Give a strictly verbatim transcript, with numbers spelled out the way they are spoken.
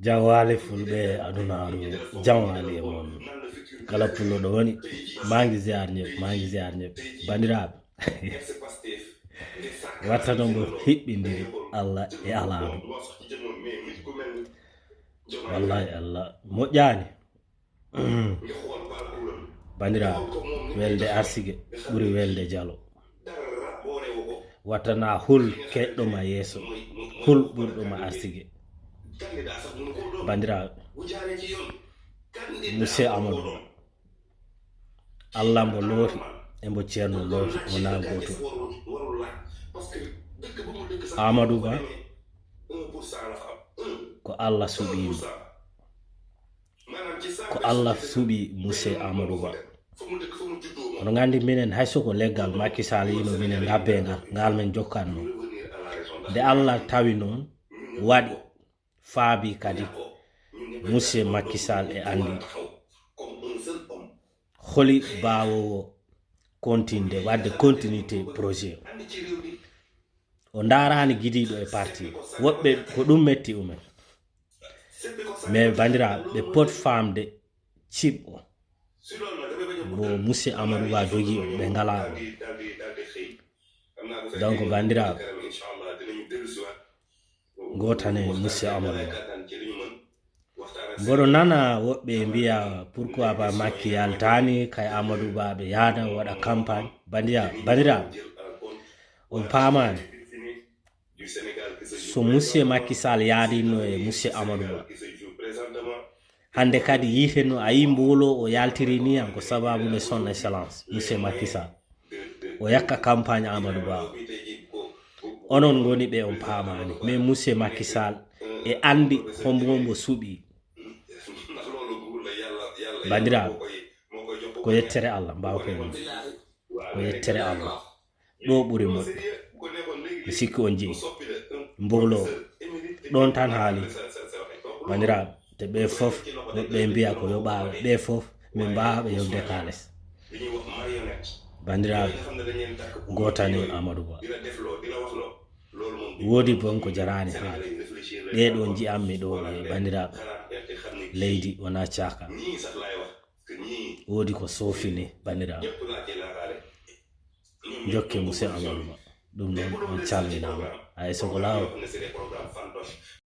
Jam waali fulɓe adunaaru, jam waali e mon. Kala pullo ɗo woni, maa ngi ziar ñëpp, maa ngi ziar ñëpp. Bandiraɓe, watta ɗon mo hiɓɓindiri Allah e alaaɗo. Wallahi Allah moƴƴaani. Bandiraɓe, welde arsike ɓuri welde jalo. Watta na hul keɗɗo ma yeeso, hul ɓurɗo ma arsike. Bandiraɓe, Monsieur Amadou, Allah mbo looti e mbo Ceerno looti wona gooto. Amadou Ba ko Allah suɓiimo. Ko Allah suɓi Monsieur Amadou Ba. Oɗo nganndi minen hay soko leggal Macky Sall yino minen ngabbe ngal, ngal min jokkatno. Nde Allah tawi noon waɗi faabi kadi Monsieur Macky Sall e anndi holi baawowo continde, waɗde continuité projet. O ndaaraani gidiiɗo e parti. Woɓɓe ko ɗum metti umen. Mais bandiraɓe, ɓe pot famde ciɓɓo mo Monsieur Amadou Ba jogi o, ɓe ngala o. Donc bandiraɓe, gotane Monsieur Amadou Ba. Mboɗo nana woɓɓe mbiya pourquoi pas Macky yaltani kay Amadou Ba ɓe yaada o waɗa campagne. Bandira bandiraɓe, on paamani. So Monsieur Macky Sall yaadinno e Monsieur Amadou Ba, hannde kadi yiitenno a yii mboolo o yaltiri ni an ko sababu nde son excellence Monsieur Macky Sall o yakka campagne Amadou Ba. Onon ngoni ɓe on paamani, mais Monsieur Macky Sall e anndi hombo mbo suɓi. Bandiraɓe, ko yettere Allah mbawten ɗum. Ko yettere Allah. Ɗo ɓuri moƴƴude. Mi sikki on jeyi. Mbolo ɗon tan haali. Bandiraɓe, te ɓe fof, woɓɓe mbiya ko yoɓaɓe, ɓe fof min mbawaɓe yoɓde kalis. Bandiraɓe, gotane Amadou Ba. Wodi bon ko jarani haali. Ɗe ɗo ji'ammi ɗo e bandiraɓe. Leydi wona caka. Wodi ko sofini bandiraɓe. Jokke Monsieur Amadou Ba. Ɗum noon on calminama. Hay soko lawo.